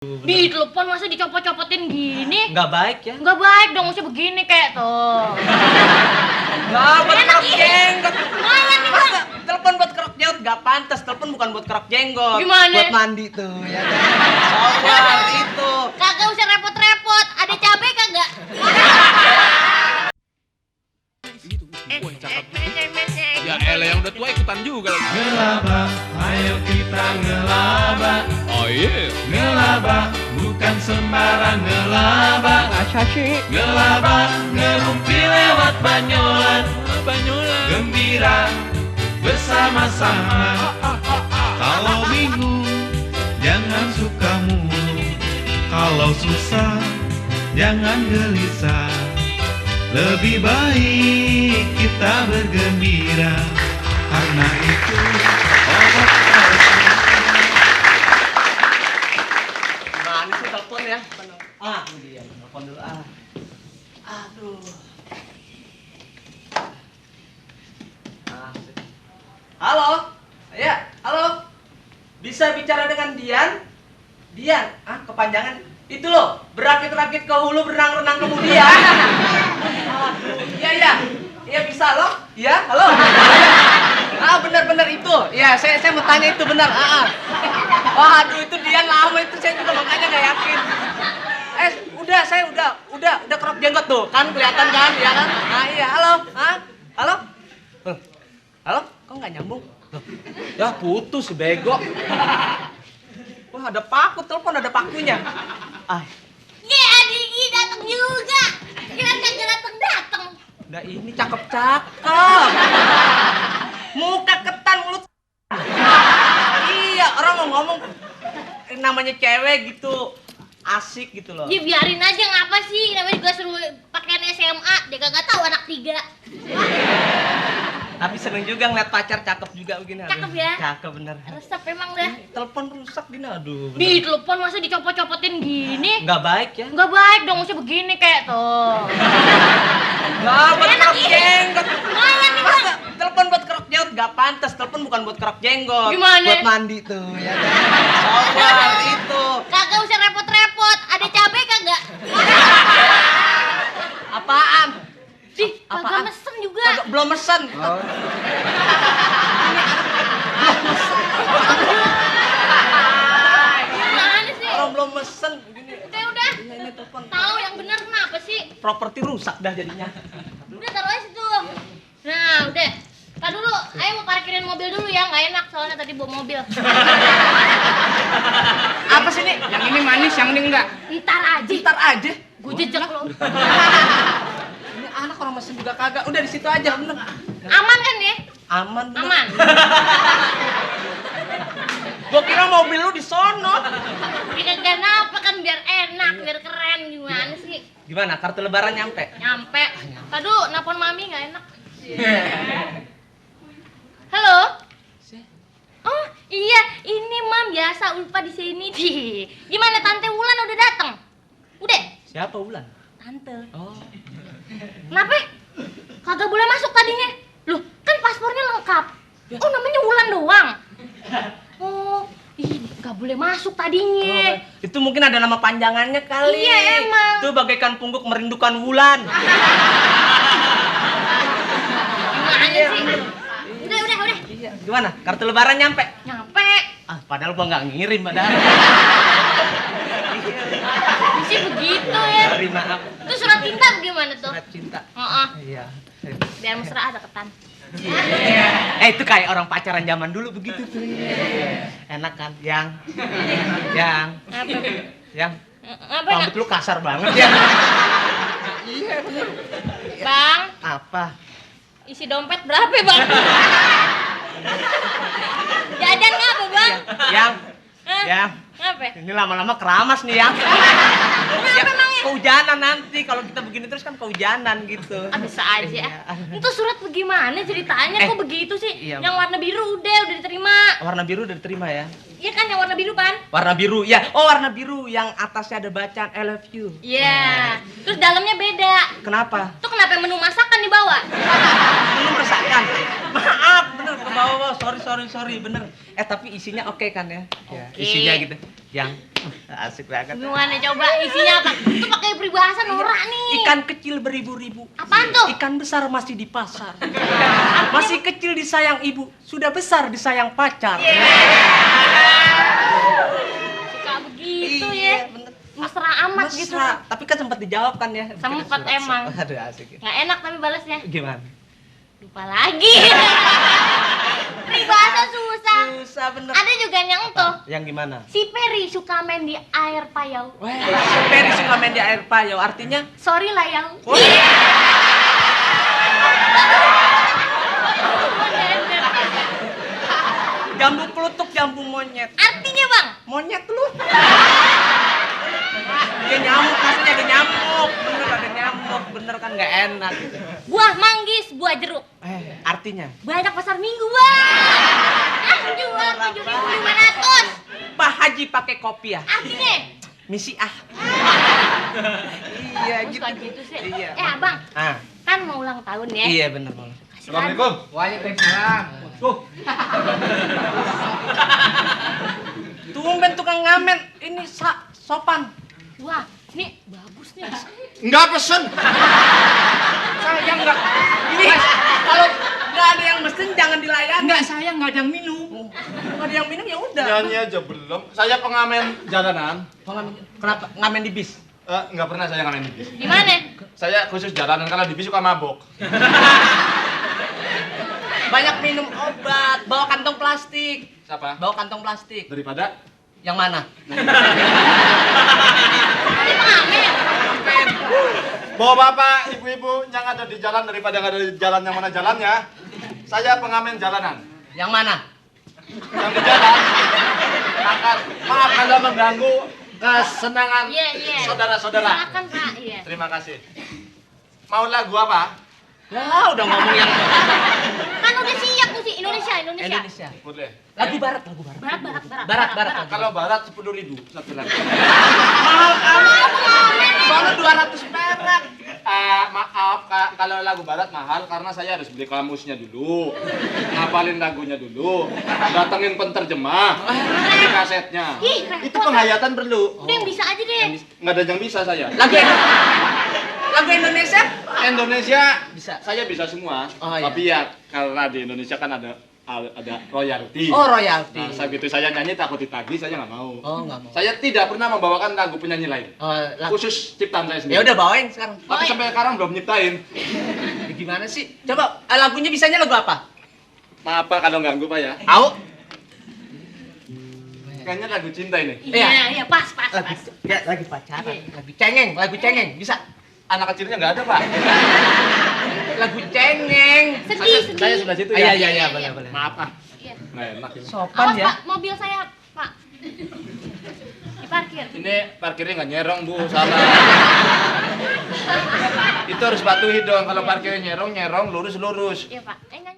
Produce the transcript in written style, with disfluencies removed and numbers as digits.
Di telepon masa dicopot-copotin gini? Nggak baik ya? Nggak baik dong, mesti begini kayak tuh. Nggak buat kerok jenggot. Lumayan nih, Bang. Masa telepon buat kerok jenggot nggak pantas. Telepon bukan buat kerok jenggot. Gimana? Buat mandi tuh ya kan? Shower itu. Kagak usah repot-repot. Ada cabai kagak? Ya elah yang udah tua ikutan juga lagi. Ngelaba, ayo kita ngelaba. Oh iya. Ngelaba, bukan sembarang ngelaba. Ngelaba, ngerumpi lewat banyolan. Banyolan. Gembira, bersama-sama. Kalau bingung, jangan suka mulu. Kalau susah, jangan gelisah. Lebih baik kita bergembira, karena itu obat Mana sih telepon ya? Ah, ini dia. Telepon dulu ah. Aduh. Halo? Ya, halo? Bisa bicara dengan Dian? Dian? Ah, kepanjangan. Itu loh, berakit-rakit ke hulu, berenang-renang kemudian. Aduh, iya. Iya bisa loh. Iya, halo. Ah, benar-benar itu. Iya, saya mau tanya itu benar. Waduh, itu Dian lama itu saya juga makanya nggak yakin. Saya udah kerok jenggot tuh, kan kelihatan kan, ya kan? Ah, iya, halo. Halo? Halo? Kok nggak nyambung? Ya putus, bego. Wah, ada paku, telepon ada pakunya. Ye, Adigi datang juga. Kira kagak datang. Udah ini cakep-cakep. Muka ketan, mulut. Iya, orang mau ngomong namanya cewek gitu. Asik gitu loh. Ya biarin aja, ngapa sih? Namanya juga suruh pakaian SMA. Dia kagak tahu anak 3. Tapi seneng juga ngeliat pacar cakep juga begini. Aduh, Cakep ya? Cakep bener. Resep emang dah. Telepon rusak gini, aduh. Bener. Di telepon masa dicopot-copotin gini? Nggak baik ya? Nggak baik dong, mesti begini kayak tuh. Nggak buat Enak kerok ini. jenggot. Lumayan nih, Bang. Masa telepon buat kerok jenggot nggak pantas. Telepon bukan buat kerok jenggot. Gimana? Buat mandi tuh ya kan? Shower itu. Kagak usah repot-repot. Ada cabai kagak? Apaan? Dih, kagak Apaan? mesen juga. Kagak, belum mesen. Gimana sih? Orang belum mesen gini. Udah. Ini telepon. Tahu yang benar kenapa sih? Properti rusak dah jadinya. Udah taruh aja situ. Nah, udah. Tar dulu, ayo mau parkirin mobil dulu ya, nggak enak soalnya tadi bawa mobil. Apa sih ini? Yang ini manis, yang ini enggak. Ntar aja. Ntar aja. Gue jejak lo. Ini anak orang mesen juga kagak. Udah di situ aja bener. Aman kan ya? Aman. Bener. Aman. Gua kira mobil lu di sono. Bikin kenapa kan biar enak, biar keren gimana sih? Gimana? Kartu lebaran nyampe? Nyampe. Aduh, nelpon mami nggak enak. Halo? Oh iya, ini Mam biasa Ulfa di sini di. Gimana Tante Wulan udah datang? Udah? Siapa Wulan? Tante. Oh. Kenapa? Kagak boleh masuk tadinya. Loh, kan paspornya lengkap. Oh, namanya Wulan doang. Oh, ih, gak boleh masuk tadinya. Itu mungkin ada nama panjangannya kali. Iya, emang. Itu bagaikan pungguk merindukan Wulan. Gimana sih? Udah. Iya. Gimana? Kartu lebaran nyampe? Nyampe. Padahal gua nggak ngirim padahal. Mesti begitu ya. Sorry, maaf. Itu surat cinta bagaimana tuh? Surat cinta. Heeh. Iya. Biar mesra ada ketan. Itu kayak orang pacaran zaman dulu begitu tuh. Enak kan? Yang Apa? rambut lu kasar banget ya. Bang, Apa? isi dompet berapa, Bang? Jajan ngapa, Bang? Yang Hah? Ngapa? ini lama-lama keramas nih yang. Kenapa emangnya? Kehujanan nanti kalau kita begini terus kan kehujanan gitu. Bisa aja. Iya. Itu surat bagaimana ceritanya kok begitu sih? Iya, Yang warna biru udah diterima. Warna biru udah diterima ya? Iya kan yang warna biru kan? Warna biru ya. Oh, warna biru yang atasnya ada bacaan I love you. Iya. Terus dalamnya beda. Kenapa? Tuh kenapa menu masakan dibawa? Lu merasakan? Maaf, bener ke bawah. Sorry, bener. Tapi isinya oke kan ya? Oke. Isinya gitu. Yang Asik banget. Gimana coba isinya apa? Itu pakai peribahasa norak nih. Ikan kecil beribu-ribu. Apaan tuh? Ikan besar masih di pasar. Masih kecil disayang ibu, sudah besar disayang pacar. Suka begitu Iya, ya. bener. Mesra amat gitu. Mesra. Tapi kan sempat dijawab kan ya. Sempet emang. Aduh asik. Nggak enak tapi balasnya. Gimana? Lupa lagi. Peribahasa susah. Susah bener. Ada juga yang tuh. Yang gimana? Si Peri suka main di air payau. Wah, si Peri suka main di air payau, artinya Sorry lah yang. oh, jambu kelutuk, jambu monyet. Artinya bang? Monyet lu. Dia nyamuk, maksudnya ada nyamuk. Bener ada nyamuk, bener kan nggak enak. Buah manggis, buah jeruk. Artinya? Banyak pasar minggu bang. Jual 7.500. Pak Haji pakai kopiah. Artinya? Misi ah. Iya Kamu gitu. suka gitu sih. Iya. Abang, Ah, kan mau ulang tahun ya. iya bener banget. Kasih kado. Waalaikumsalam. Tumben tukang ngamen, ini sopan. Wah, ini bagus nih. Enggak pesen. Saya enggak. Ini kalau nggak ada yang mesen jangan dilayani. Enggak, saya nggak ada yang minum. Nggak ada yang minum ya udah. Nyanyi aja belum. Saya pengamen jalanan. Kenapa ngamen di bis? Nggak pernah saya ngamen di bis. Di mana? Saya khusus jalanan, kalau di bis suka mabok. Banyak minum obat, bawa kantong plastik. Siapa? Bawa kantong plastik. Daripada Yang mana? Ini pengamen. bawa bapak, ibu-ibu yang ada di jalan daripada nggak ada di jalan, yang mana jalannya. Saya pengamen jalanan. Yang mana? Yang di jalan. Maaf kalau mengganggu kesenangan Iya, iya. saudara-saudara. Silakan Pak, iya. Terima kasih. Mau lagu apa? Ya udah ngomong yang Kan udah siap tuh sih Indonesia. Indonesia. Boleh. Lagu barat, lagu barat. Barat. Kalau barat 10.000 satu lagu. Mahal kamu. Pengamen nih. Soalnya 200 perak. Maaf, kalau lagu barat mahal karena saya harus beli kamusnya dulu, ngapalin lagunya dulu, datengin penterjemah, beli kasetnya. Ih, repot. Itu penghayatan perlu. Udah yang bisa aja deh. Nggak ada yang bisa saya. Lagu Indonesia? Indonesia Bisa. saya bisa semua. Oh, iya. Tapi ya karena di Indonesia kan ada royalti. Oh, royalti. Nah, saat itu saya nyanyi takut ditagih, saya nggak mau. Oh, nggak mau. Saya tidak pernah membawakan lagu penyanyi lain. Oh, Khusus ciptaan saya sendiri. ya udah bawain sekarang. Tapi sampai sekarang belum nyiptain. Ya, gimana sih? Coba lagunya bisanya lagu apa? Maaf Pak kalau ganggu Pak ya. Tahu? Kayaknya lagu cinta ini. Iya, pas. Lagi pacaran. Lagu cengeng, bisa. Anak kecilnya nggak ada Pak. Lagu cengeng. Sedih. Saya sebelah situ Iya, ya. iya, boleh. Maaf ah. Iya. Nggak enak ini. Sopan Awas ya. Pak, mobil saya Pak. Diparkir. Ini parkirnya nggak nyerong Bu, salah. Itu harus patuhi dong. Kalau parkirnya nyerong, lurus. Iya Pak. Enggak